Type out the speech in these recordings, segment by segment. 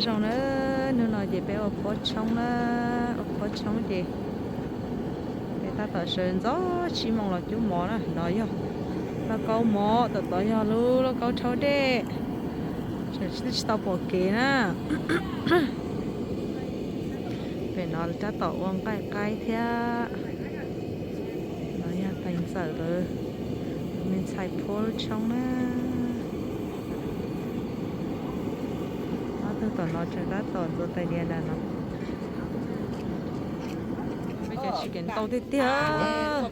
Zoo na, hnub no ces peb ua phuab tshoob na, ua phuab tshoob ces peb tab tom sawv ntxov tsib moos los cub mov na. No yog lauj kaub mov, tom tod yog lub lauj kaub rhaub dej, tseem tsis tau pom kev na. Pem no tab tom ua nqaij qaib thiab. No yog tais ntxawm lawv me ntxhais phuab lub tshoob na. Ob tug tom no tseem tab tom ntxuav tais diav ntawm no. Peb cov tsis kev ntau tiag tiag.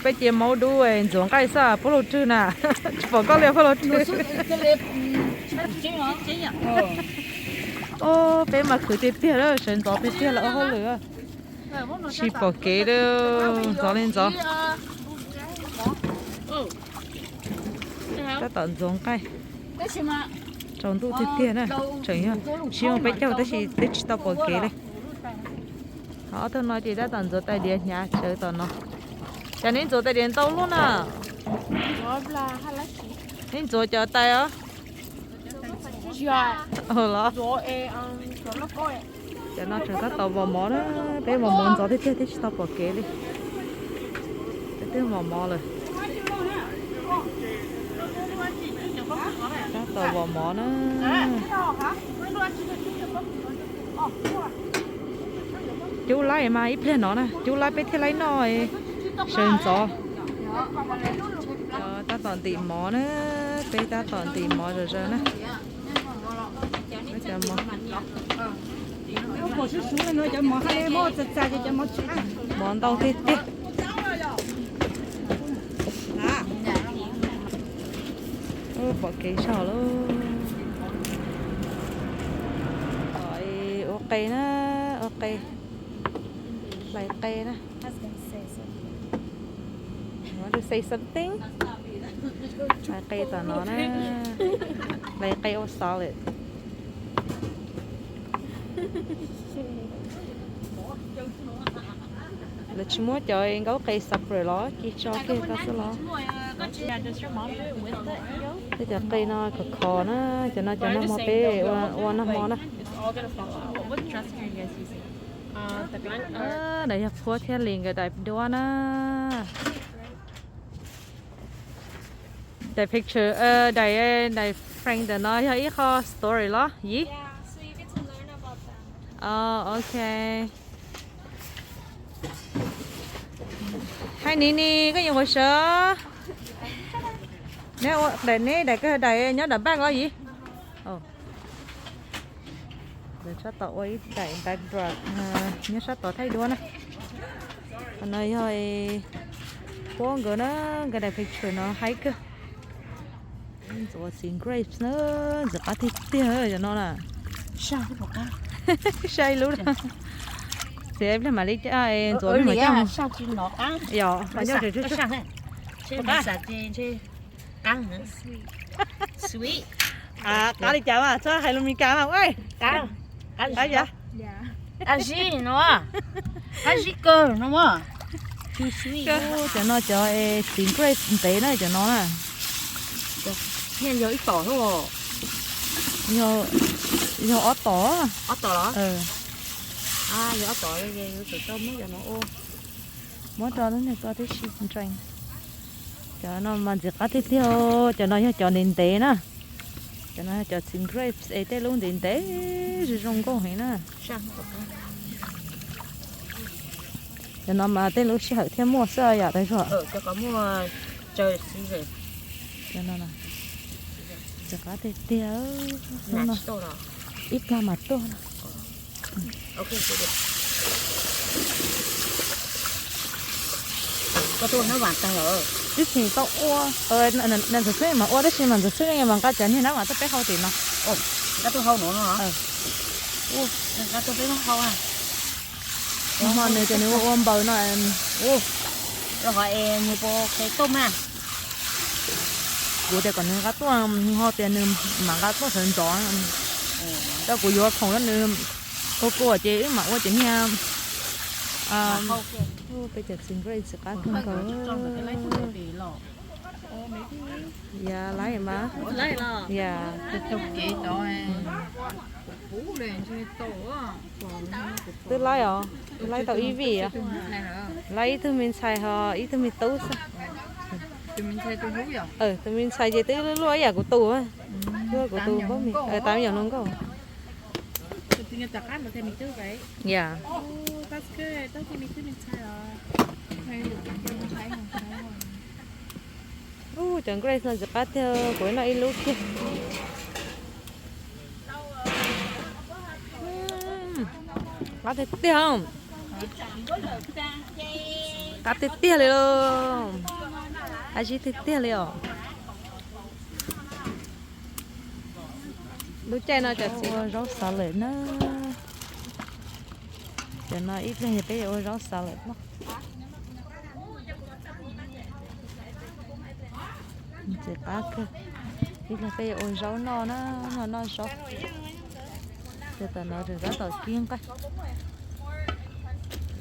Peb cia Maub dub ntxuav nqaij xwb, Paj Laug Rwg na. Tsis pom koj li Paj Laug Rwg. Peb mas khwv tiag tiag, sawv ntxov tiag tiag lawm ua hauj lwm. Tsis pom kev li, ntxov li ntxov. Tab tom ntxuav nqaij. Tsaus ntuj tiag tiag na, tseem yog tsib moos peb caug tab sis twb tsis tau pom kev li. Ob tug no ces tab tom ntxuav tais diav hnyav tsawv tom no. Cas neb ntxuav tais diav ntau luaj na? Neb ntxuav cov tais os? Los, cov no tseem tab tom vos mov na, peb vos mov ntxov tiag tiag twb tsis tau pom kev li. Peb twb vos mov lawm. Tab tom vos mov na. Cub laib mas ib pliag no na, cub laib peb thiaj laib noj, sawv ntxov. Tab tom ntim mov na, peb tab tom ntim mov zom zaws na. Mov ntau tiag tiag. Pom kev zog lawm. Ua qe na, ua qe, hlais qe na. Want to say something? Hlais qe tom no na, hlais qe ua solid. Lawv tsis muab cov nkaub qe separate los cia tso kiag tau xwb los? Tej cov qe no khov khov na, cov no cov nag hmo peb ua nag hmo na. Daim yog Phuab thiab Lis nkawd daim duab na. Daim picture, daim, daim frame ntawm no yog ib qho story los yiv? Ok. Hai nim ni koj yuav ua sawv. Neb daim, neb daim koj daim nyob daim back los yiv? Lawv sab tom ua ib daim backdrop nyob sab tod thaij duab na. Qhov no yog Phuab nkawd na, nkawd daim picture no haib kawg. Ntxuav txiv grapes na, ntxim qab tiag tiag cov no na. Saib ib lub na. Txiav ib pliag mam li coj ntxuav ib pliag mam coj. Yog, nyob qab li cas mas txhob hais lus Meskas mas. Qab zib no, qab zib kawg no. Cov no cov txiv grape ntev na cov no na. Yog ib tom, yog ob tom. Ob tom los? Yog ob tom, yuav tsum tau muab cov no ua. Muab rau lub niag ko tib si ntsees. Cov no mas ntxim qab tiag tiag, cov no yog cov ntev ntev na. Cov no yog cov txiv grapes es tej lub ntev ntev zoo zoo nkauj heev na. Cov no mas tej lub sij hawm thiaj muaj xwb yom, Tau Suav? Cov no ntxim qab tiag tiag. Ib plag mas tuaj no. Twb tsis tau ua, Ntxawm Xwb mas ua tab sis mas Ntxawm Xwb yeej mas nqa cov niag nab mas tuaj peb hau tim no. Nqa tuaj hau no no. Nqa tuaj peb hau. Hmo nws tias nws ua ua npaws no. Los hov es nws puas kheev tuaj mas. Kuv tias kom nws nqa tuaj, nws ho tias nws mam nqa tuaj sawv ntxov. Rau kuv yuav khoom rau nws. Ua kua ces wb mam ua cov niag, peb cov txiv nqaij txiv qab kawg nkaus. Yav laib mas, yav, twb laib os, laib tau ib vij, laib ib tug me ntxhais ho ib tug me tub xwb. Tus me ntxhais ces twb luaj ib yam kuv tus, luaj kuv tus, tav me nyuam hluas nkauj. Yam. Ub, cov nqaij no txiv qab tiag, kuv noj ib lub kiag. Qab tiag tiag. Qab tiag tiag li los, qab zib tiag tiag li os. Lub caij no cov txiv ua zaub xav lawm na. Cov no ib pliag yog peb yuav ua zaub xav lawm. Txiv qab kawg, ib pliag peb yuav ua zaub noj na, noj noj zaub. Ces tam no tseem tab tom kib nqaij,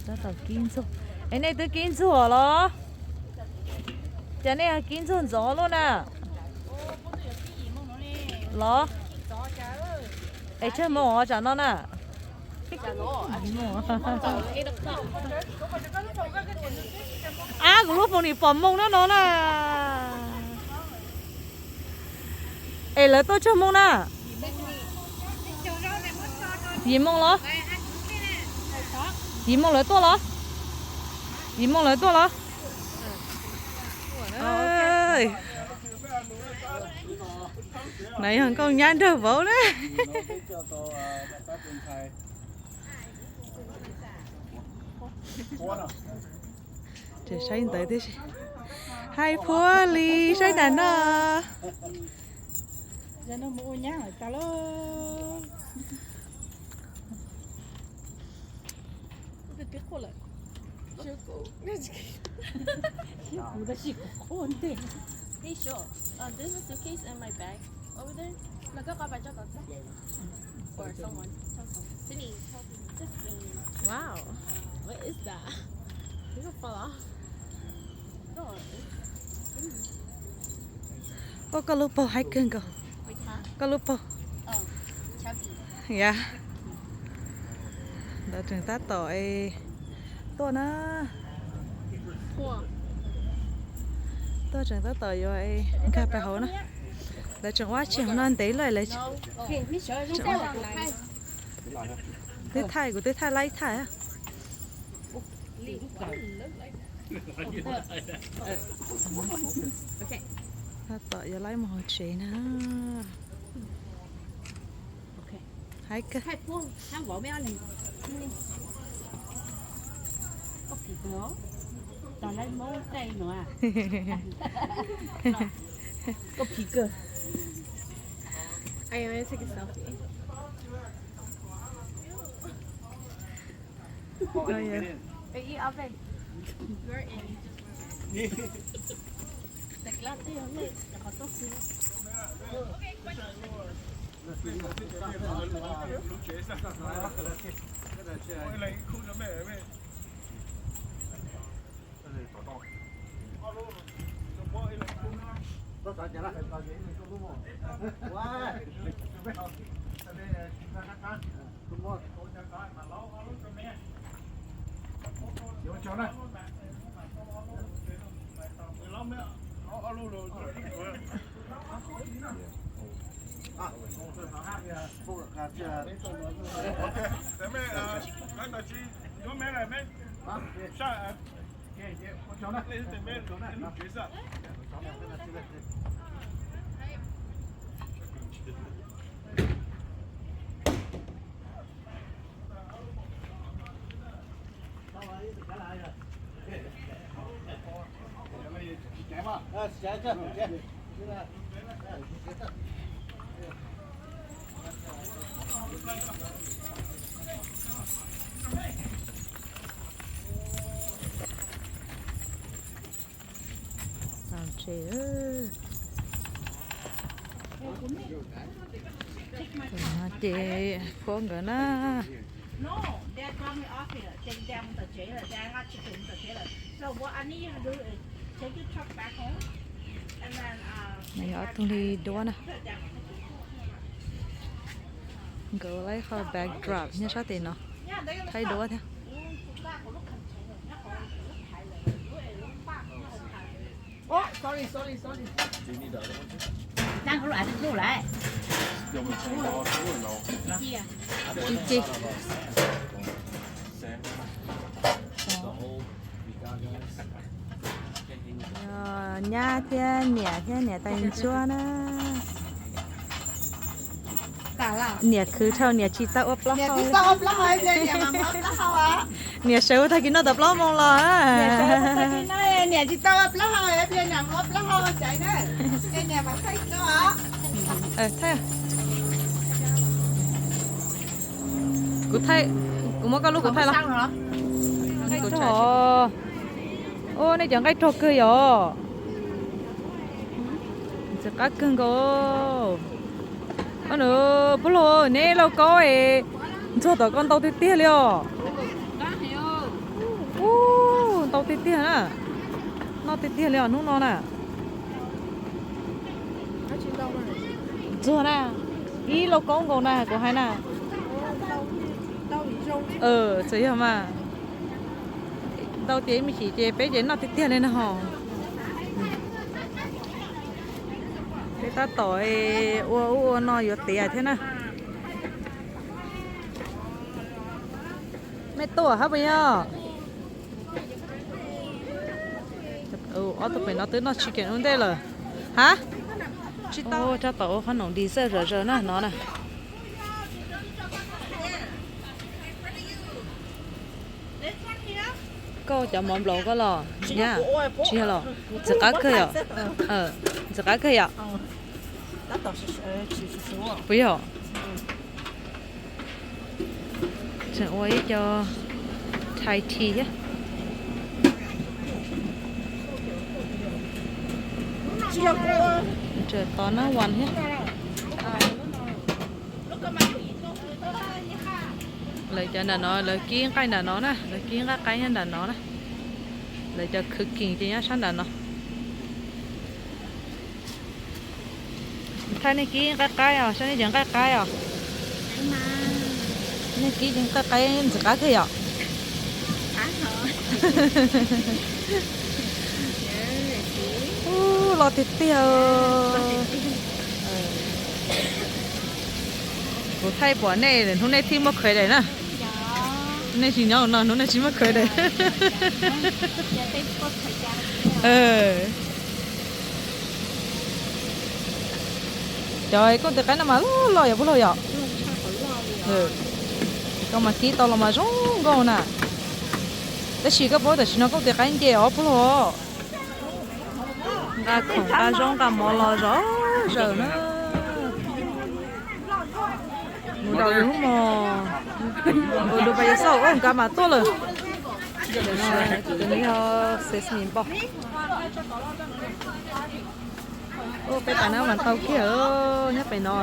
tab tom kib ntxuag. Es nej twb kib ntxuag los? Ces nej kib ntxuag ntxov luaj na. Los? Es tsawg moo tsam no na? Ab, kuv lub foos nim pom moo no no na. Es lawv tuaj tsawg moo na? Yim moo los? Yim moo lawv tuaj los? Yim moo lawv tuaj los? Na yog nkauj nyab nraug vauv na. Tseem saib ntawd tib si. Hais Phuab Lis saib nram no. Hey, sure. Uh, there's a suitcase in my bag over there. Or someone. Tell someone. Sydney, tell someone. Just kidding. Wow. What is that? It's gonna fall off. Ua koj lub paug haib kawg nkaus. Koj lub paug. Yam. Ntawd tseem tab tom tuaj na. Tuaj tseem tab tom yuav nkag pais hauv na. Lawv tseem ua tsis no ntev lawm lawv. Twb thaij, kuv twb thaij laib thaij. Tab tom yuav laib mus hauv tsev na. Haib kawg. Ces Phuab nkawd na, Nws yog ob tug li duab na. Nkawd lawv qhov backdrop nyob sab tim no, thaij duab thiab. Ci ci. Nyab thiab niam thiab niam tais ntsuab na. Niam khwv dhau, niam tsis tau ua plaub hau. Niam sawv ua tag kis noj tau plaub moos los. Niam tsis tau ua plaub hau, niam ua plaub hau caiv na. Kuv thaij, kuv muab koj lub kuv thaij los. Ua nej cov nqaij rog kawg yom. Ntxim qab kawg nkaus. Nws, puab hluas, neb lauj kaub es ntxuag tom ko ntau tiag tiag li os. Ub, ntau tiag tiag na. Noj tiag tiag li os hnub no na. Ntxuag na, ib lauj kaub nkaus na kuv hais na. Txawm yog mas ntau tiag ib me chim ces peb ces noj tiag tiag li no ho. Peb tab tom ua ub ua no yuav tiav thiab na. Mej tuaj hab puas yog? Ob tug pem no twb noj chicken ua ntej lawm. Hab, tsis tau, rab tom ua qhob noom dessert zom zaws na no na. Koj cov mov nplaum koj los nyab? Tsis yog los? Ntxim qab kawg yom. Ntxim qab kawg yom. Puas yog? Tseem ua ib co Thai tea thiab. Tseem tos nab vas thiab. Lawv cov nram no lawv kib nqaij nram no na, lawv kib nqaij qaib nyob nram no na. Lawv cov khwv kis ces nyob sab nram no. Thaij nej kib nqaij qaib os, saib nej cov nqaij qaib os. Nej kib nqaij qaib ntxim qab kawg yom. Ub, loj tiag tiag. Kuv thaij pom nej hnub nej thiaj muaj credit na. Nej tsis nyob no hnub nej tsis muaj credit. Cov kooj tis qaib no mas loj loj yom puab hluas yom. Koj mas kib tau los mas zoo nkauj na. Tab sis koj paub tam sim no kooj tis qaib nce os puab hluas. Nqa khoom nqa zaub nqa mov los zom zaws na. Mus daus yus lub mos, ua du pa yas xauj ua nkav mas tuaj lawm. Tus no yog sesame npoj. Peb tas nab mas tau kiag nyob pem no.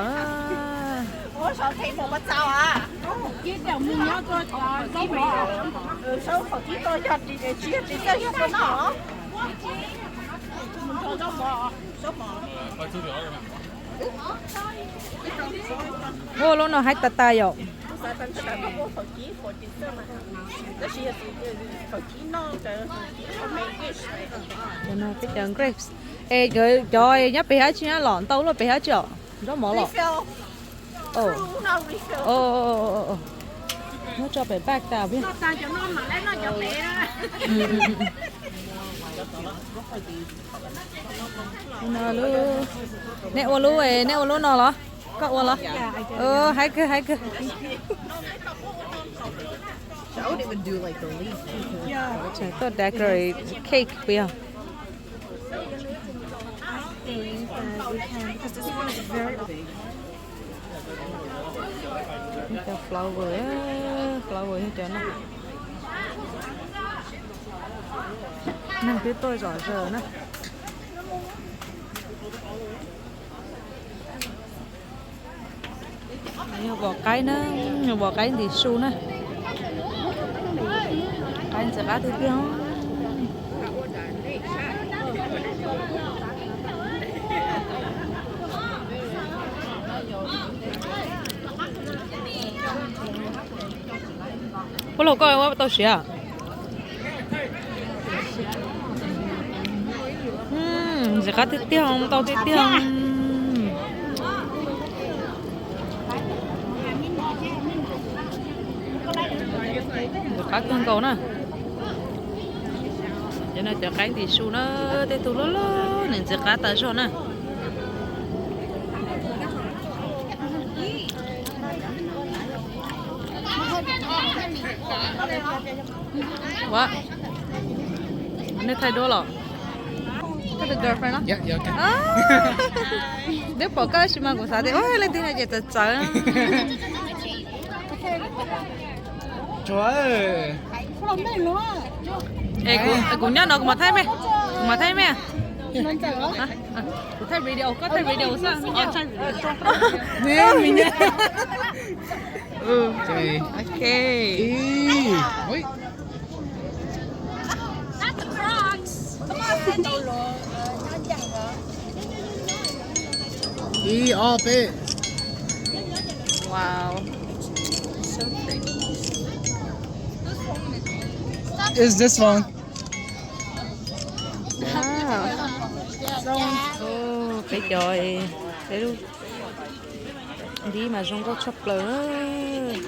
Ua lub no haib tas tas yom. Peb cov grapes. Es cov nyob pem hab tsi na los ntau luaj pem hab tsi os? Zaub mov los. Muab tso pem bag tas peb. Nej ua lub, nej ua lub no los? Koj ua los? Haib kawg, haib kawg. Tseem tuaj decorate cake puas yog? Cov flower, flower yog cov no. Neeg twb tuaj zom zaws na. Yog vos qaib na, vos qaib ntim su na. Ntxim qab tiag tiag. Puab laug koj ua tau siav. Ntxim qab tiag tiag, tau tiag tiag. Ntxim qab kawg nkaus na. Cov no cov qaib ntim su na, tej tug loj loj nws ntxim qab tas zog na. Ua, nej thaij duab los? Koj tus girlfriend los? Twb pom koj tab sis mas kuv xav tias leej twg no ces txawv txawv. Es kuv nyob no kuv mam thaij mej, kuv mam thaij mej. Kuv thaij video, koj thaij video xwb, me nyuam thaij video. Ok. Ib, ob, peb. Wow. So pretty. Is this one? Wow. Peb cov, peb lub dib mas zoo nkauj tshaj plaws.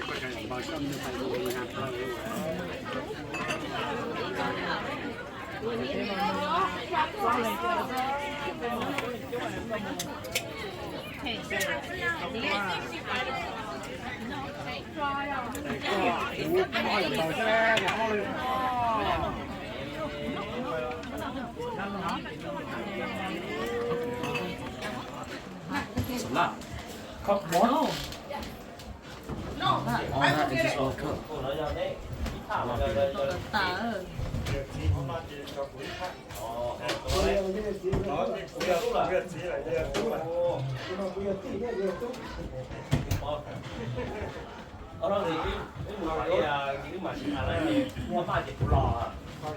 Lawv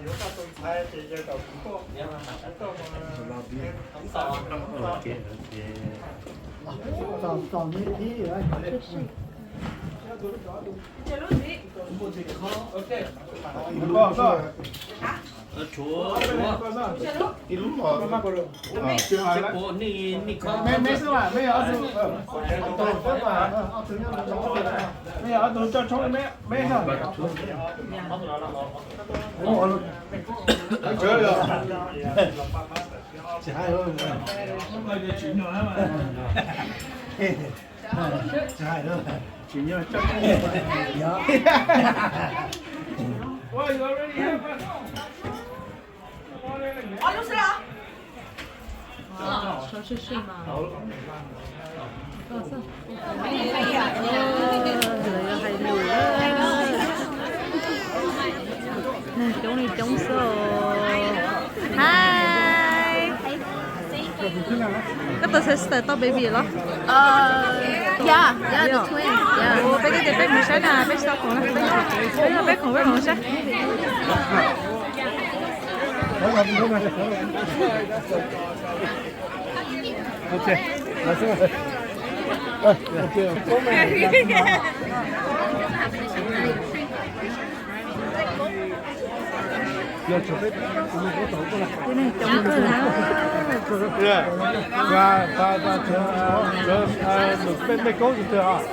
yuav hais lus. Neeg coob li coob xwb. Hi. Koj tus sister tau baby los? Yeah, yeah, the twins, yeah. Peb twb tias peb mus saib na, peb tsis tau khoom na. Peb khoom peb mus saib. Mej koob tus twg os?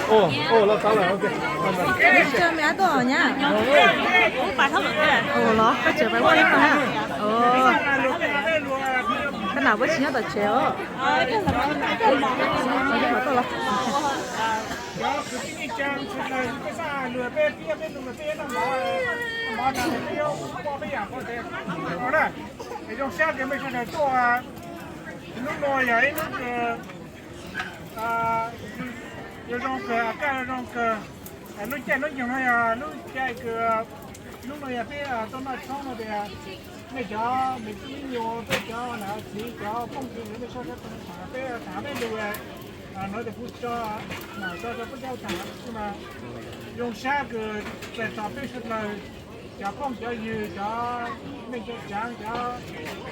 Ua, ua, loj tab lawm, ok. Neb tsev me ab tuaj nyab? Ua los koj tsev pais ua ib tug na. Koj nam puab tsis nyob tom tsev os. Tuaj los. Zoo siab tias mej sawv daws tuaj. Lub no yog ib lub, yuav zoo kawg, kaj zoo kawg. Lub caij lub nyoog no yog lub caij kws, lub no yog peb tuaj noj tshoob no tias, nej cov me tub me nyuam, peb cov nam txiv, cov phooj ywg, nej sawv daws tham, peb tham peb lus, no tias kuv tso, nam tso rau peb cov tham xwb mas. Zoo sab kws txais tos peb sawv dlawg, cov phooj cov ywg, cov neej cov tsaav, cov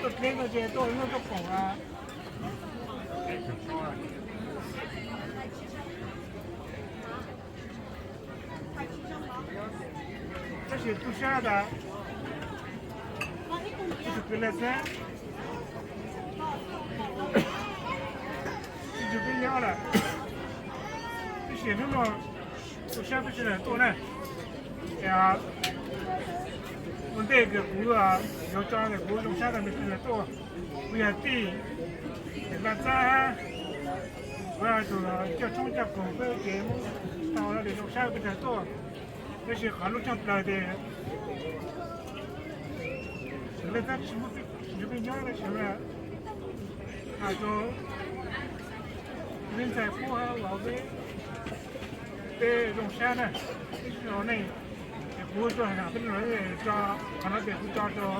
tuaj dleb tuaj ze tuaj lub tuaj koom. Tab sis tub sab tas tus kwv Laj Xab, tus kwv nyob lawm, tab sis hnub no tub sab peb sawv dlawg tuaj na. Ua ntej kws kuv yuav tso kuv zoo sab tas peb sawv dlawg tuaj, kuv yog tij Laj Xab hab, kuv tus coj tshoob coj koom peb kev Hmoob tau no zoo sab peb sawv dlawg tuaj. Tab sis qhov lub tshaaj plaws tes Laj Xab tsis muaj peb nyob tab sis has rua peb ntxhais Pub hab Vauv peb, peb zoo sab na, peb tsis zoo neej. Es kuv tso, peb tso, qhov no tes kuv tso rua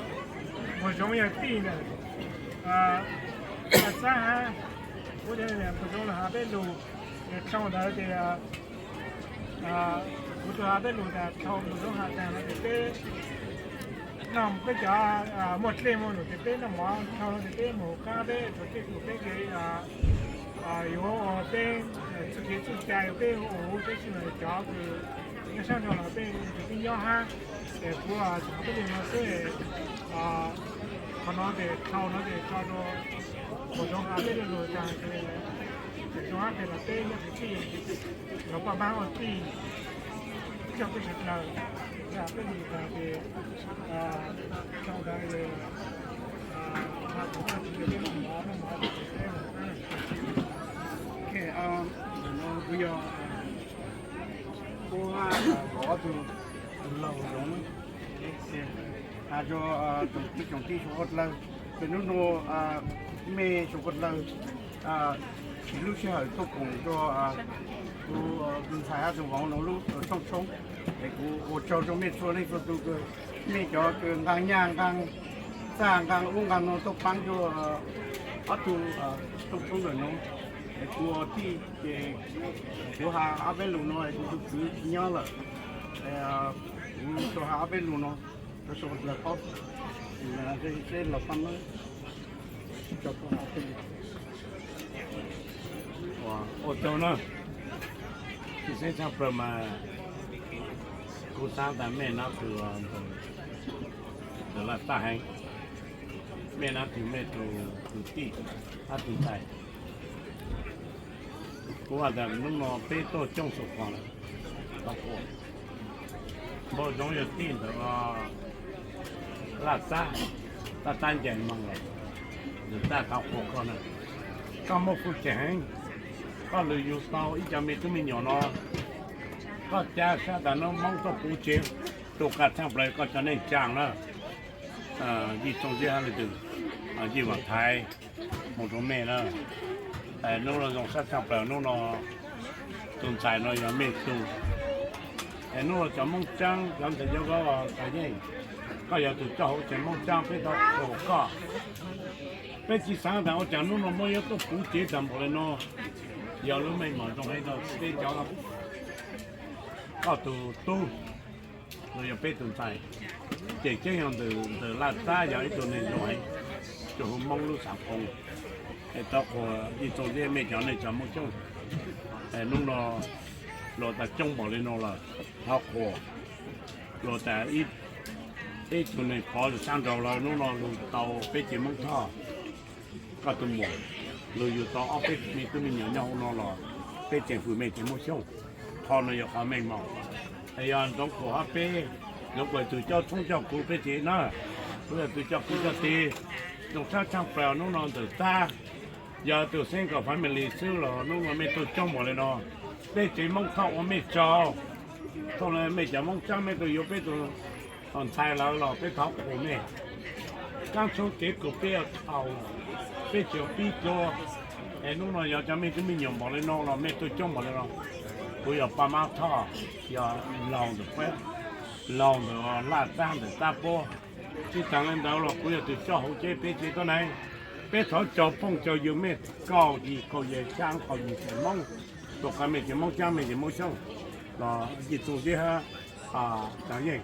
Npuag Zoov yog tij ntawm Laj Xab hab, kuv Npuag Zoov los has peb lug, dhau ntawd tes kuv tug has peb lug tas dhau Npuag Zoov has tas no tes peb noj peb cov muaj dlej muaj num tes peb noj mov, dhau no tes peb mus qab peb txhua txhua peb kev yuav ua peb txuj kev txuj cai, yuav peb ua peb sib nus cov kws nyob sab nraud los peb tug peb nyob hab. Es kuv tso peb lug no xwb, qhov no tes dhau no tes tso rua Npuag Zoov has peb lug lug tas tes zoo hab tes los peb nyob kwv tij, los paj mab ua tij, coj peb sawv dlawg, peb lug tas tes dhau ntawd, kuv yog Pub hab Vauv ob tug laug Zoov, has rua tsoom kwv tsoom tij suav dlawg, tes nub nua mej suav dlawg siv lub sij hawm tuaj koom rua kuv tus ntxhais hab tus vauv no lub rooj tshoob. Es kuv ua tsaug rua mej txhua leej txhua tug kws mej cov kws nqaa nyaj nqaa txaj nqaa ub nqaa no tuaj paab rua ob tug rooj tshoob ntawm no. Es kuv ua tij ces kuv has ob peb lus no es kuv tus kwv tsis nyob lawm, kuv tsuas has ob peb lus no rua suav dlawg paub. Seb los paj mab, ua tsaug na. Tshwj xeeb tshaj plaws mas kuv xaav tas mej nov tug ntawm Laj Xab heev, mej nov tug mej tus kwv tij hab tus ntxhais. Kuv has tas nub no peb tuaj coob xwb qhov lawm, tau qhuas. Npuag Zoov yog tij ntawm Laj Xab, Laj Xab ncaim moog lawm, nws txhaj tau qhuas koj na. Koj muaj hwj chim heev, koj lwm yug tau ib co me tub me nyuam no, koj ca sab tas nub Moob tuaj puv tsev, tus kam tshaj plaws koj cov neej tsaa na. Yij Txooj Zeb hab leej twg, Yij Vaam Thaiv, moog rua mej na. Nub no zoo sab tshaj plaws, nub no tus ntxhais no yog mej tug. Es nub no cov Moob Tsaab, cov ntxhais Yauv Vaub Thav Yeej, koj yog tug coj hauv tsev Moob Tsaab, peb thov qhuas koj. Peb tsis xaav tas ua caag nub no Moob yuav tuaj puv tsev taag npaum le nuav, yog lub meej mom zoo heev rua peb cov, koj tug tub, los yog peb tug ntxhais. Tseem ceeb yog ntawm Laj Xab yog ib tug neeg zoo heev rua huv Moob lub xaav koom. Es thov qhuas Yij Txooj Zeb mej cov neej tsaa Moob Xyooj. Es nub no luas tas coob npaum le nuav lawm, thov qhuas. Luas tas ib tug neeg pov lug sab nraud lawm, nub no lug tau peb tsev Moob Thoj, koj tug muam, lug yug tau ob peb me tub me nyuam nyob huv no los peb tseem hwm mej tsev Moob Xyooj. Qhov no yog qhov meej mom. Es yog Ntxoov Kuam hab peb, Ntxoov Kuam tug coj tshoob coj kuv peb tsev na, kuv yog tug coj kuv coj tsev. Zoo sab tshaj plaws nub no ntawm Xab, yog tug single family xwb los nub no mej tuaj coob npaum le no, peb tsev Moob Thoj ua mej tsaug. Thaum no mej cov Moob Tsaab mej tuaj yuav peb tug ntxhais lawm los peb thov qhuas mej. Kaab tshoob kev kws peb dhau, peb tsis pib dlua. Es nub no yog cov mej tub me nyuam npaum le no los mej tuaj coob npaum le no, kuv yog Paj Mab Thoj, yog laug ntawm peb, laug ntawm Laj Xab ntawm Xab Puab. Tsis taag le ntawd los kuv yog tug coj hauv tsev peb tsev tuab neeg. Peb thov tsaug phooj tsaug ywg mej kaum yim kaum yim xyaa kaum yim tsev Moob, tuaj qha mej tsev Moob Tsaab mej tsev Moob Xyooj. los Yim Txoos Zeb hab Tsav Yeej,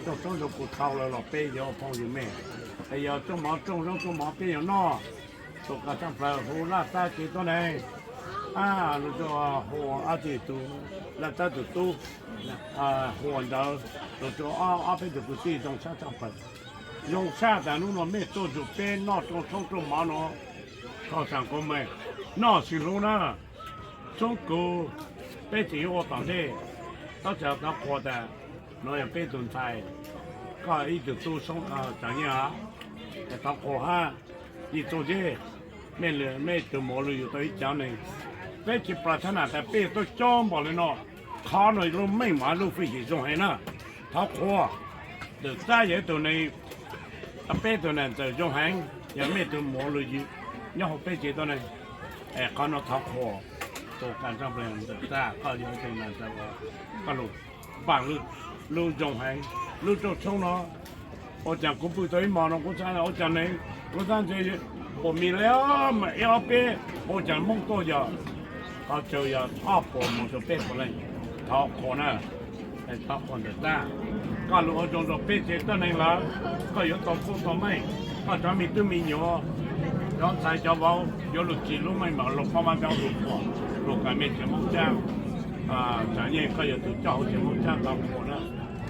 rooj tshoob zoo kuv tau lawm los peb yuav ua phooj ywg mej. Es yog rooj mov, rooj zoo rooj mov peb yuav noj. Tus kws tshaj plaws hu Laj Tab tsev tuab neeg, lug rua hu ob tug tub, Laj Tab tug tub, hu ntawd, lug rua ob peb tug kwv tij zoo sab tshaj plaws. Zoo sab tas nub nua mej tuaj nrug peb noj rooj tshoob rooj mov nua, koj saam kuv mej noj sib hlub na. Txhoob kuv, peb tseem yuav ua tom ntej. Tab sis thov qhuas tas nuav yog peb tug ntxhais, koj ib tug tub Tsav Yeej, thov qhuas hab, Yim Txoos Zeb, mej tug muam lug yug tau ib cov neeg. Peb tsi plas thab nam tas peb yuav tuaj coob npaum le nuav, qhov nuav lub meej mam lub fwj yim zoo heev na. Thov qhuas, Ntxawm Txab yog ib tug neeg, peb tug nam ntxawm zoo heev, yog mej tug muam lug yug nyob huv peb tsev tuab neeg. Qhov nuav thov qhuas, tus kws tshaj plaws Ntxawm Txab, koj yog ib tug nam ntxawm, koj lug npaaj lub zoo heev, lub rooj tshoob nuav. Ua caag kuv pw tau ib hmo nuav kuv xaav ua caag neeg, kuv xaav ntshe puas mis le mas ib ob peb, ua caag Moob tuaj yog qhov chaw yog ob puas moos rua peb puas leej. Thov qhuas na, thov qhuas Ntxawm Txab, koj lug ua zoo rua peb tsev tuab neeg lawm, koj yuav tau koob tau meej, koj cov me tub me nyuam, cov ntxhais cov vauv yuav lug tsi lub meej mom lug paab mab cov lug qhuas, lug kws mej tsev Moob Tsab, Tsav Yeej koj yog tug coj huv tsev Moob Tsab, thov qhuas na.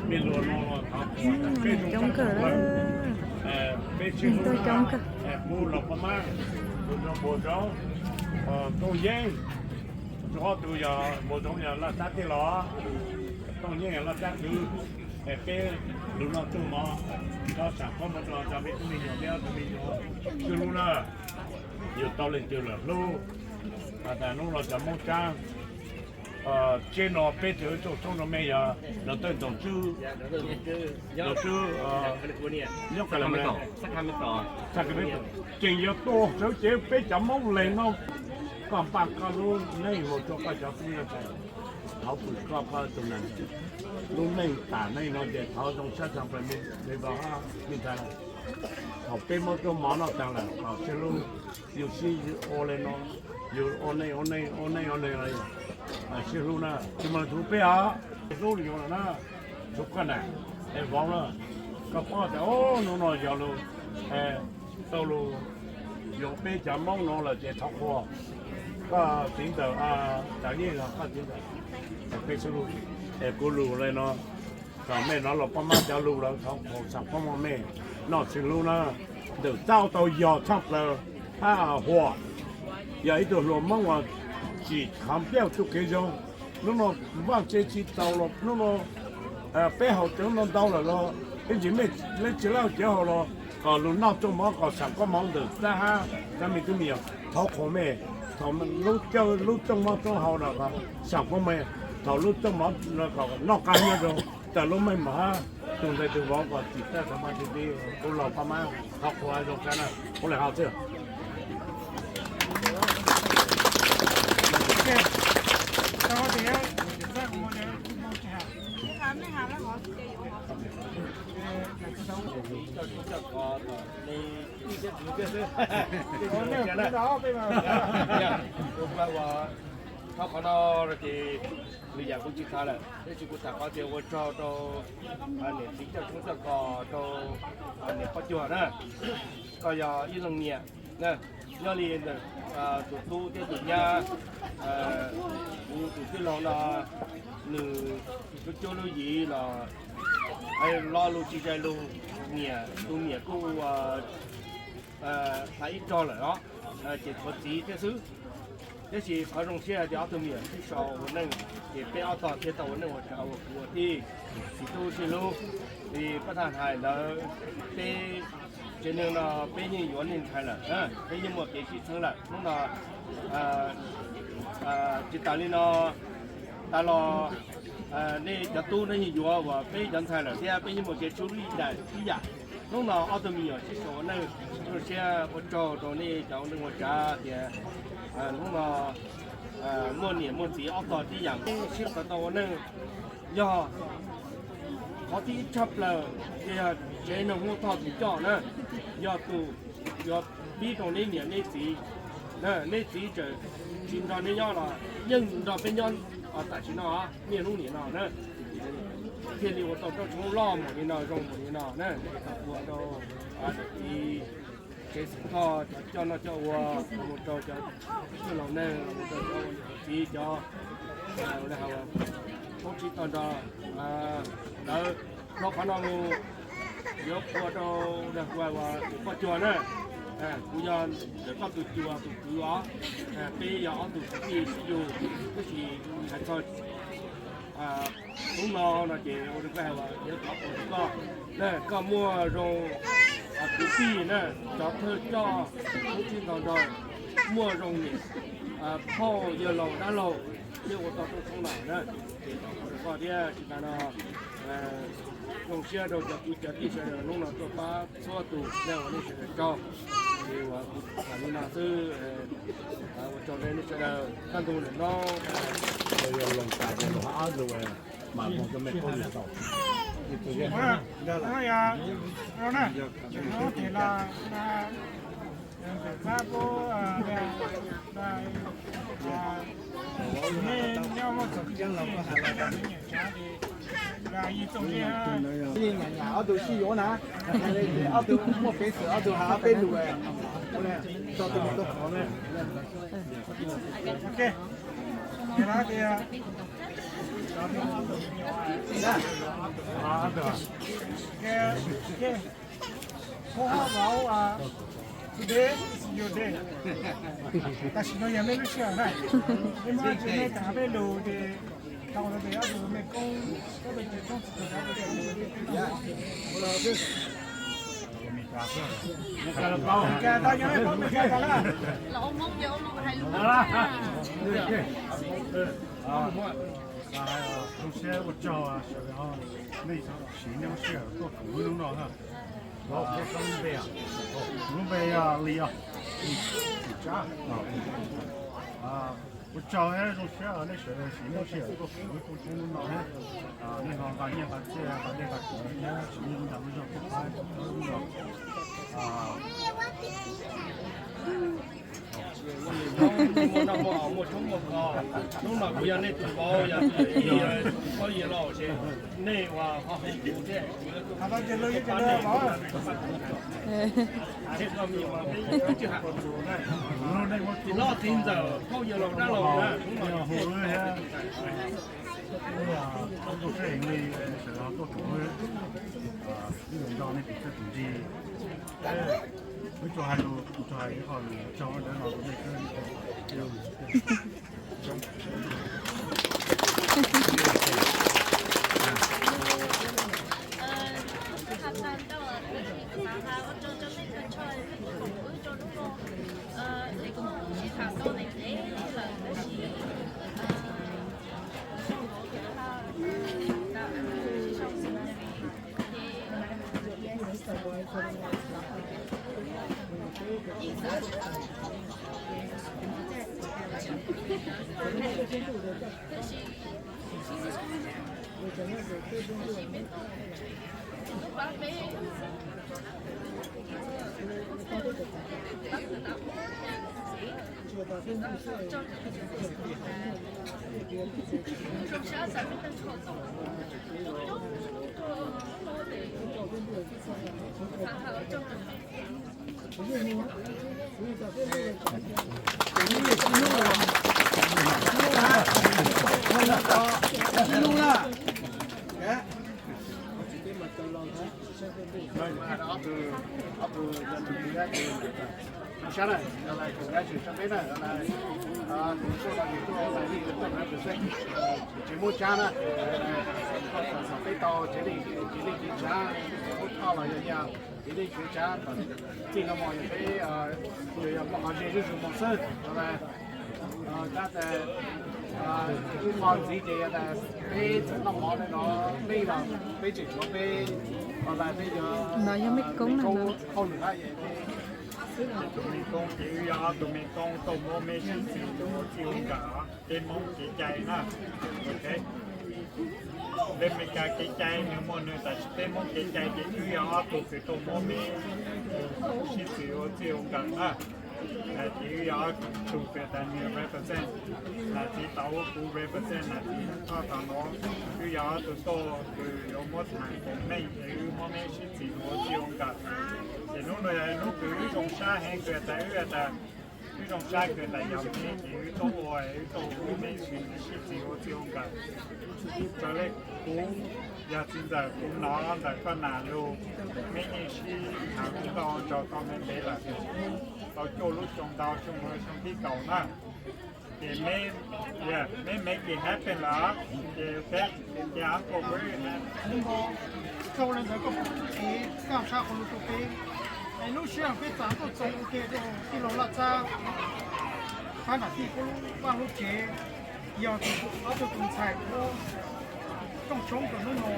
Mej lug nuav thov qhuas, peb tug coob kawg, peb tug coob kawg, kuv lug paab mab, tus nrug Npua Zoov, Tooj Yeeb, rua ob tug yog Npua Zoov yog Laj Tab tij los, Tooj Yeeb yog Laj Tab kwv, peb lug noj rooj mov, cov saam koob moov rua cov me tub me nyuam, peb ob tug me nyuam, sib hlub na, yug tau leej twg lawm hlub. Has tas nub nuav cov Moob Tsab tsev nuav peb tsev rooj tshoob nuav mej yog Dawm Tawj Ntxoov Tswb, Ntxoov Tswb nyob California, tseem yuav tuaj sawv cev peb cov Moob le nuav, koj npaj koj lub neej ua rua koj cov tub ntxhais, thov pum koj, koj tug neeg, lub neej tam neej nuav ces thov zoo sab tshaj plaws me vauv hab me ntxhais. Thaum peb muab cov mov noj taag lawm kom sib hlub, yug sib ua le nuav, yug ua neej ua neej ua neej ua neej, sib hlub na, tsi moog lug txug peb os, hlub le yug lawm na, txug koj nam es vauv na, koj paub tas nub nuav yog lug tau lug yuav peb cov Moob nuav lawm ces thov qhuas koj txiv ntawm Tsav Yeej, koj txiv ntawm, peb sib hlub es kuv lug le nuav, kom mej nuav los paab mab cov lug lawm, thov qhuas saam koob moov mej noj sib hlub na. Ntxawm Txab tau yog tshaj plaws hab Huas, yog ib tug hluas Moob uas tsim khav nplej txuj kev zoo. Nub nuav vaaj tse tsi txaus los nub nuav peb haus cawv ntau ntau lawm los ib ntsis mej le tsi laj cawv haus los kom lug noj rooj mov kom saam koob moov Ntxawm Txab hab cov me tub me nyuam, thov qhuas mej, thaum lub rooj mov rooj haus los kom saam koob mej, thaum lub rooj mov kom noj qab nyob zoo, tawm lub meej mom hab tug ntxhais tug vauv kom txim txawj tau maj tib tib, kuv lug paab mab, thov qhuas zoo sab na, kuv le haus xwb. Thov qhov no ces lwm yam kuv tsis tham lawm, tab sis kuv tham qhov tias ua tsaug rau niam txiv coj tshoob coj kos rau niam Paj Cuag na, koj yog ib leej niam, nyob li ntawm tus tub thiab tus nyab, kuv tus tij laug no nws cuab cuab lub yiv los lo lus tsis zais lus, niam tus niam kuj hla ib rog lawm os, ces tshuav txiv thiab xwb. Tiam sis qhov zoo siab hais tias ob tug me nyuam sib sau ua neej, ces peb ob tog thiaj tau ua neej ua tsav ua kwv ua tij, txiv tub sib hlub. Li pab thaj hais ntawd, peb tsev neeg no peb yeej yuav nej ntxhais lawm, peb yeej muaj kev sib txheeb lawm. Hnub no tsis tas li no, tas los nej cov tub nej yeej yuav uas peb cov ntxhais lawm thiab peb yeej muaj kev txhua ib yam. Hnub no ob tug me nyuam sib sau ua neej, zoo siab ua tsaug rau nej cov ua neej ua tsav tias hnub no muaj niam muaj txiv ob tog tib yam sib sau tau ua neej. Yog qhov thib ib tshaj plaws, yog tsev neeg Hmoob Thoj tus coj na, yog tus yuav pib rau neb niam neb txiv, Nej txiv tseem tsis nrog nej nyob los yeej nrog peb nyob tam sim no, niaj hnub nim no na, thiaj li ua tau roj tshoob loj npaum li no zoo npaum li no na. Ua rau txiv tsev xeem Thoj cov coj noj coj ua, los mus rau cov tij laug neeg, los mus rau cov niam txiv, cov tub txib toj nrog lawv hlob qhov no mus, yuav ua rau ua tus poj cuag na. Kuv yog ntawm koj tus cuag tus kwv os, peb yog ob tug kwv tij sib yug, tab sis hais txog hnub no no ces ua rau koj hais tias yuav thov ua rau koj, koj muaj zoo kwv tij na, cov thawj coj tub txib ntog nrog, muaj zoo niam phauj yawg laus dab laug, thiaj ua tau roj tshoob no na. Ces thov ua rau koj thiab tsis tas no zoo siab rau cov kwv cov tij sawv daws hnub no tuaj pab txhua tus, nej ua nej sawv daws tsaug. Ces uas kuv tham li no xwb, ua tsaug rau nej sawv daws kaj ntug lawm no. Nyam nyam ob tug sib yuav na, ob tug muaj peev xwm ob tug hais ob peb lus, tso tus mus rau qhov na. Today is your day. Tam sim no yog nej lub sij hawm na, nej muab tsis nej tham peb lus ces tau rau peb ob tug me koob, koj peb tsis koob tsis tau. Zoo siab ua tsaug sawv daws nej siv nej lub sij hawm tuaj koom wb hnub no na. Lub npe, lub npe yog Lis, Lis Tsab. Ua tsaug thiab zoo siab nej sawv daws siv nej lub sij hawm tuaj koom wb hnub no thiab. Nej ho nqa nyiaj nqa txiaj nqa dej nqa cawv thiab siv nej lub dag lub zog tuaj pab wb hnub no. Muaj noj muaj haus muaj tshoob muaj kos, hnub no kuv yog nej tus vauv, yog tus tij, yog tus paub yawg laus ces nej uas ho hu kuv thiab. Txiv hlob txiv ntxawm phauj yawg laus dab laug na, hnub no hu wb thiab. Ua tsaug sawv daws tuaj koom wb, wb nco nej tus txiaj tus ntsig. Wb tsuas hais lus, tsuas hais ib qho lus tsaug ntawd los rau nej thiab. Tsis muaj tsab na, peb tau cev leej cev tsab, muab thoj los yog yam cev leej cev tsab, txij no mus peb yog muaj qhov ze zuj zus mus xwb. Tab sis ib qho ntxiv ces yog tas peb txawm noj mov li no, peb los peb tseem tshuav peb online, peb yuav koob hauj lwm hab. Tus me koob ces wb yog ob tug me koob tuaj muab me sib txwv rau txij ua nkawm peb Hmoob kev cai na. Peb Meskas kev cai nws muaj nws, tab sis peb Hmoob kev cai ces wb yog ob tug kws tuaj muab me sib txwv ua txij ua nkawm na. Ces wb yog ob tug kws tas nws represent nam txiv tau, kuv represent nam txiv thoj tau no. Wb yog ob tug tuaj kws yuav muab tham koom meej es wb muab meb sib txhis ua txij ua nkawm. Ces hnub no yog hnub kws wb zoo sab heev kws tas wb tas wb zoo sab kws tas yog meb ces wb tuaj ua, wb tuaj ua meb sib txhis ua txij ua nkawm. Raws le kuv yog txiv ntxawm kuv hnov ntawm koj nam lug, meb yeej sib tham kuv tau nrog koj me ntev lawm, tau cuaj lub xyoo ntau xyoo xyoo thib kaum na. Ces meb, meb meb ces happy lawm ces peb ces av koj peb tau le ntawd koj puas txuj kev kaj sab qhov lug rau peb. Es lub sij hawm peb txav tuaj txog ua ke rau tij laug Laj Txab, phab nam tij kuj lub vaj lub tsev, yog tus ob tug tus ntxhais ua rooj tshoob rau hnub no.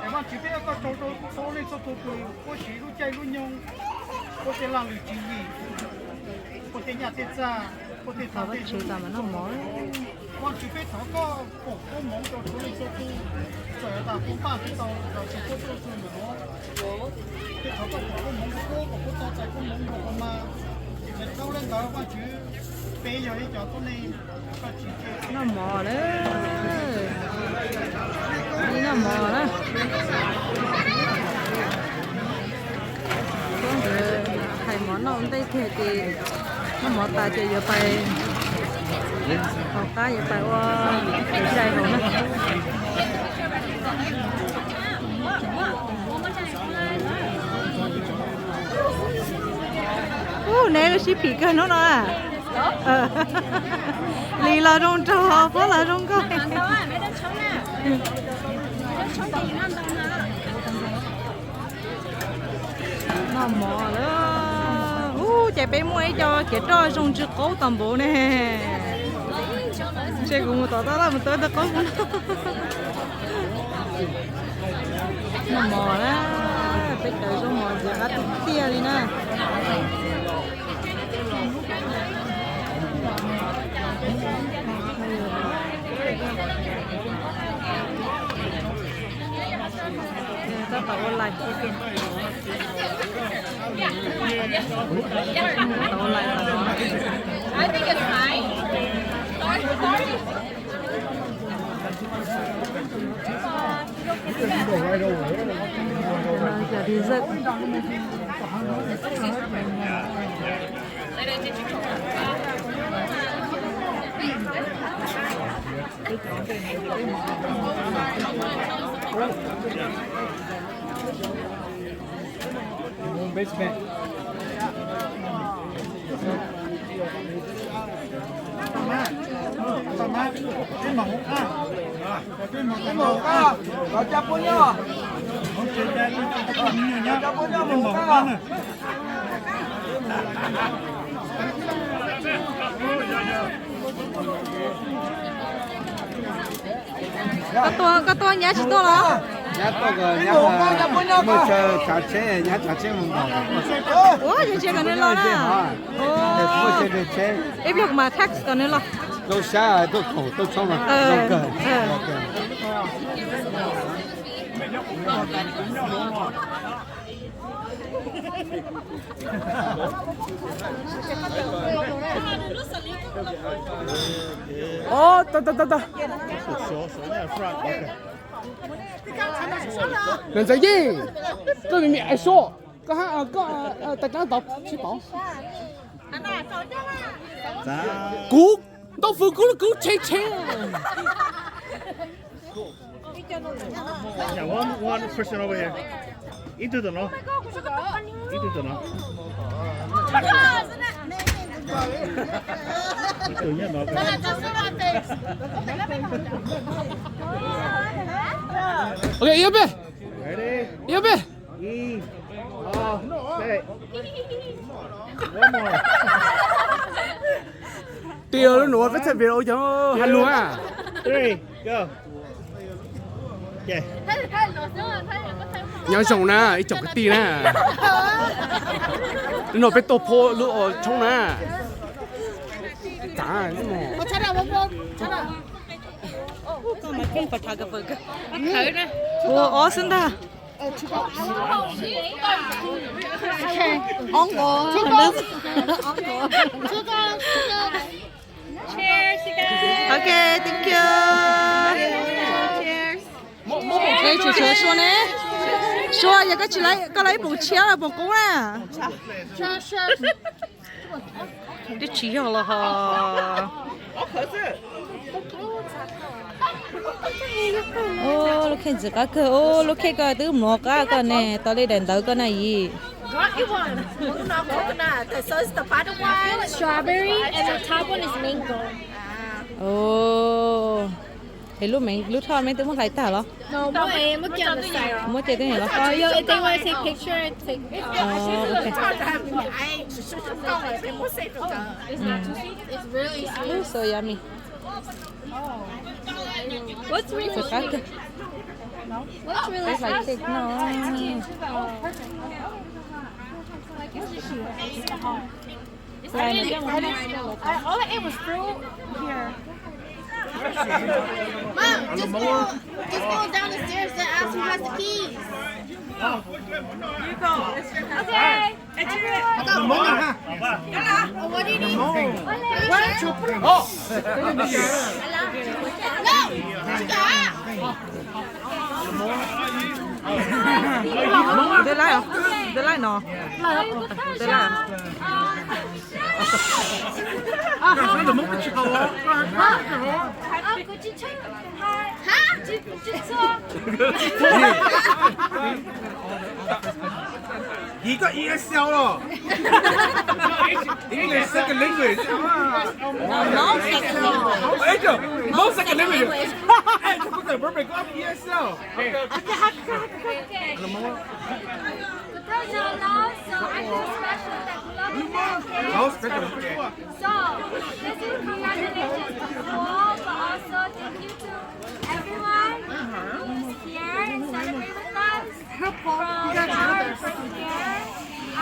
Es Vaajtswv peb ua koj tsaug rau txhua leej txhua tug kws puab siv lub caij lub nyoog, puab tej laj lwm tswv yim, puab tej nyaj tej txag, puab tej tag tej zug. Vaajtswv peb thov koj foom koob moov rau txhua leej txhua tug, txawm tas puab npaj tsis tau los tsis tuaj tuaj txug ntawm no, peb thov koj foom koob moov rau puab kom puab tau txais koob moov nrug ko mas. Tau le ntawd Vaajtswv, peb yog ib cov tuab neeg koj tsis noj mov lawm, noj mov na. Tuab ntawd hais mov noj ntej kiag ces noj mov tas ces yuav pais haus qab yuav pais ua kev cai haus na. Ub, neb lub sib phim kawg hnub no. Lis los zoo nraug, Phob los zoo nkauj. Noj mov lawm. Ub, ces peb muaj ib co kev roj zoo ntsw qaub tag npaum ne. Ntshe kuv mus tom tab laj mus tau ib tug qaub no. Noj mov na, peb cov zaub mov ntxim qab tiag tiag li na. Tab tom ua lais. Tab tom ua lais. Cov dessert. Koj tuaj, koj tuaj nyab tsis tuaj los? Nyab tuaj, nyab muaj chaw tsav tsheb, nyab tsav tsheb mus nkaum. Ua, yog tsis kom nws los na. Ib pliag kuv mam text kom nws los. Zoo sab tuaj koom tuaj tshoob no zoo kawg. Ov, tau tau tau tau. Niam ntxawm Yeej, koj me me ais suav, koj hab koj tais kab tod tsis paub. Kuv ntaub fwv kuv kuv tshe tshe. Yeah, one, one person over here. Ib tug tom no. Ib tug tom no. Ib tug nyob no. Ok, ib peb. Ready? Ib peb. Ib, ob, peb. One more. Tig lub nuav peb txhaj video cov hais lus na. Three, go. Nyob zoo na ib tsoom kwv tij na. Lub no peb tuaj phua lub tshoob na. Ua ob xwb ntag. Oh, two cups. Okay. Two cups. Two cups. Two cups. Okay, thank you. Cheers. Ej, tsis tshua Sua ne. Sua, yog koj tsis, koj los ib poom tshiab los poom qub na. Twb tsis yog los ho. Lub kheej ntxim qab kawg, lub kheej koj twb mlov qab koj ne, tau li daim ntawv koj na yim. Strawberry and the top one is mango. Es lub, lub thoj me twb muab hlais tag los? Muab cia twb los? If they want to take picture, take picture. It's really sweet. What's really sweet? What's really sweet? All I ate was fruit here. Mom, just go, just go down the stairs and ask who has the keys. Okay. What do you need? No. Ntev lawm, ntev lawm no. Ntev lawm. Hab, koj E S L los? English second language. Hmoob second language. Hmoob second language. Koj E S L. So, this is congratulations to you all, but also thank you to everyone who's here and celebrate with us. From far, from near, I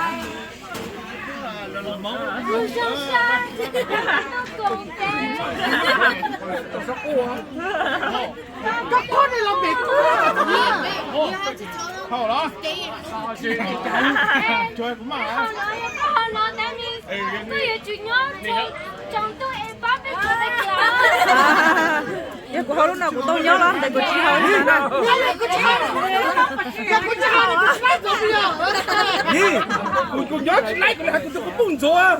Koj qhov ne los mem. Hau los. Koj yuav tsum nyob tsoom ntuj es pab peb. Yog kuv hau lub no kuv tau nyob los ntawm kuv tsis hau li no. Kuv nyob tsis laib kuv li hais kuv tus kuv poj ntxoog.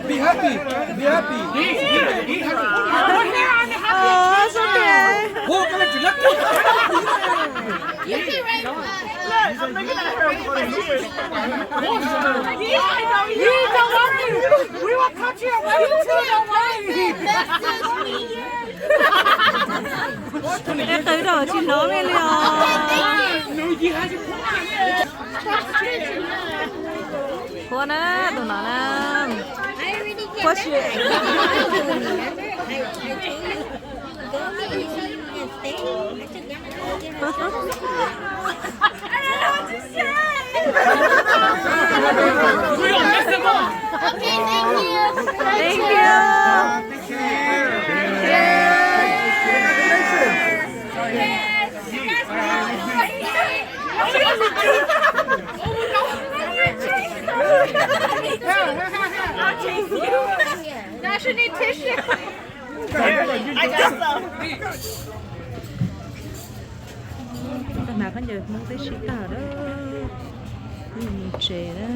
Be happy. Be happy. Be happy. Qw rau tsis hnov me li os. Qhuav na, tus no na. Qhuav si. Thank you. Now she need tissue. Tag mas khaub ncaws Hmoob twb sib tag lawm, mus tsev na.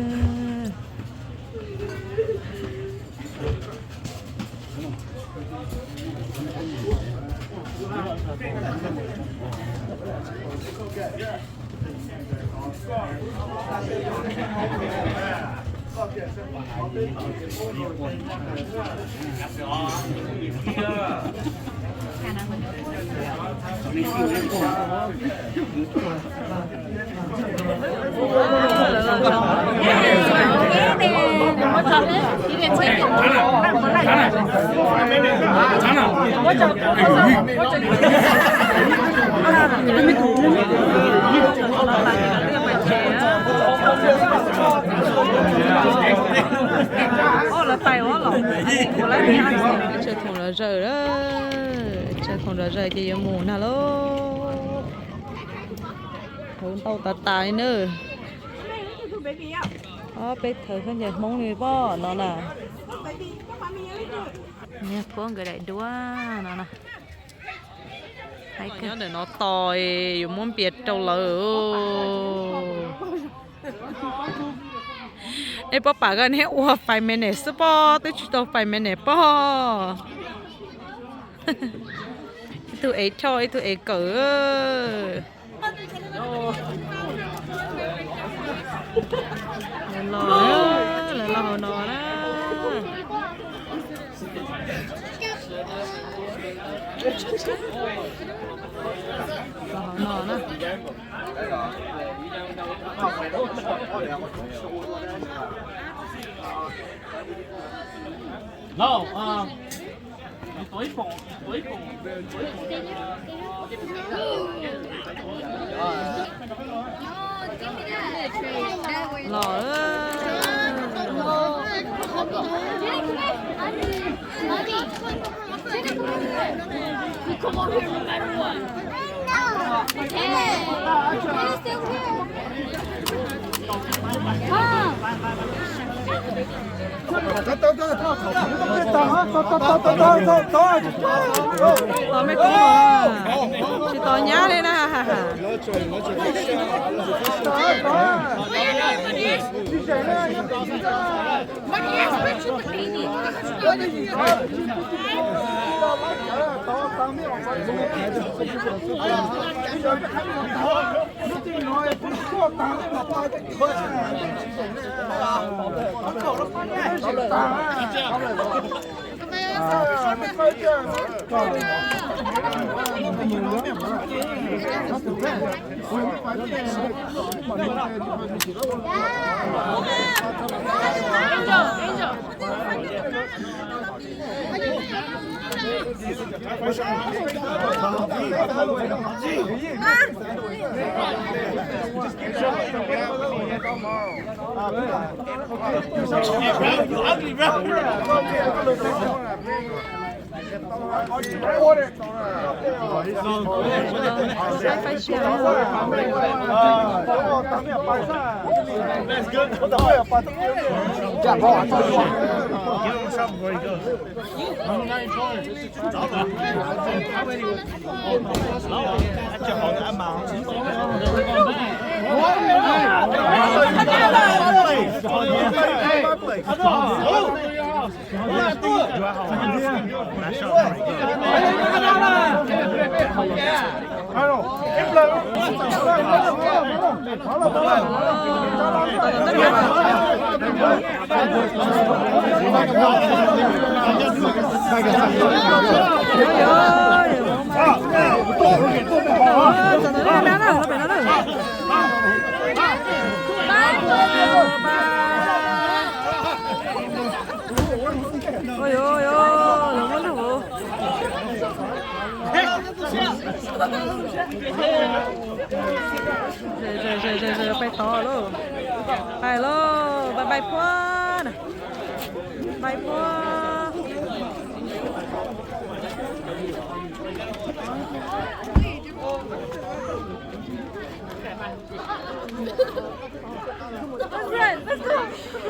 Tsaws khoom zom zaws, tsaws khoom zom zaws ces yuav mus nag lauj. Hauv ntau tas tas li na. Ob peb thawv khaub ncaws Hmoob li pom no na. Niag puab nkawd daim duab no na. Nyob ntawm no tos yuav muab npias rau lawv. Nej puab pam koj niag ua five minutes xwb pob, twb tsis tau five minutes pob. Ib tug ev rhoj ib tug ev kawm. Lawv los, lawv los hauv no na. Los hauv no na. Los. Tos mej kub, tsis tos nyab li na. Pais tod lauj. Pais lauj, pais pais puag na. Pais puag.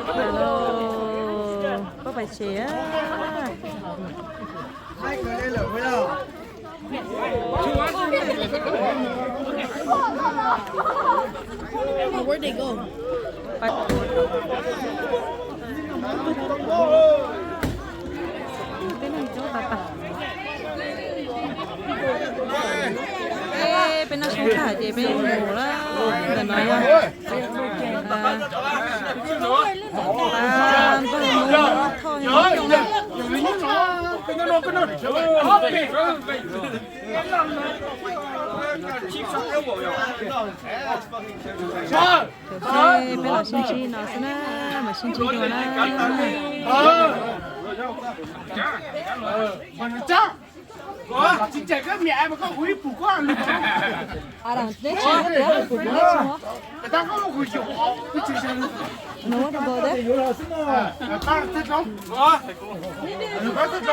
Pais lauj, pais tsev. Peb noj tas tas. Peb noj soob tag ces peb mus lawm, ntawm no yog npawg Hmoob Thoj Hmoob Yoov na. Peb los sib ntsib no xwb na, mam sib ntsib dua na. Tsis ntseeg koj niam mas koj hu ib pum koj lus. Tsis ntseeg koj niam, hu ib pum koj lus.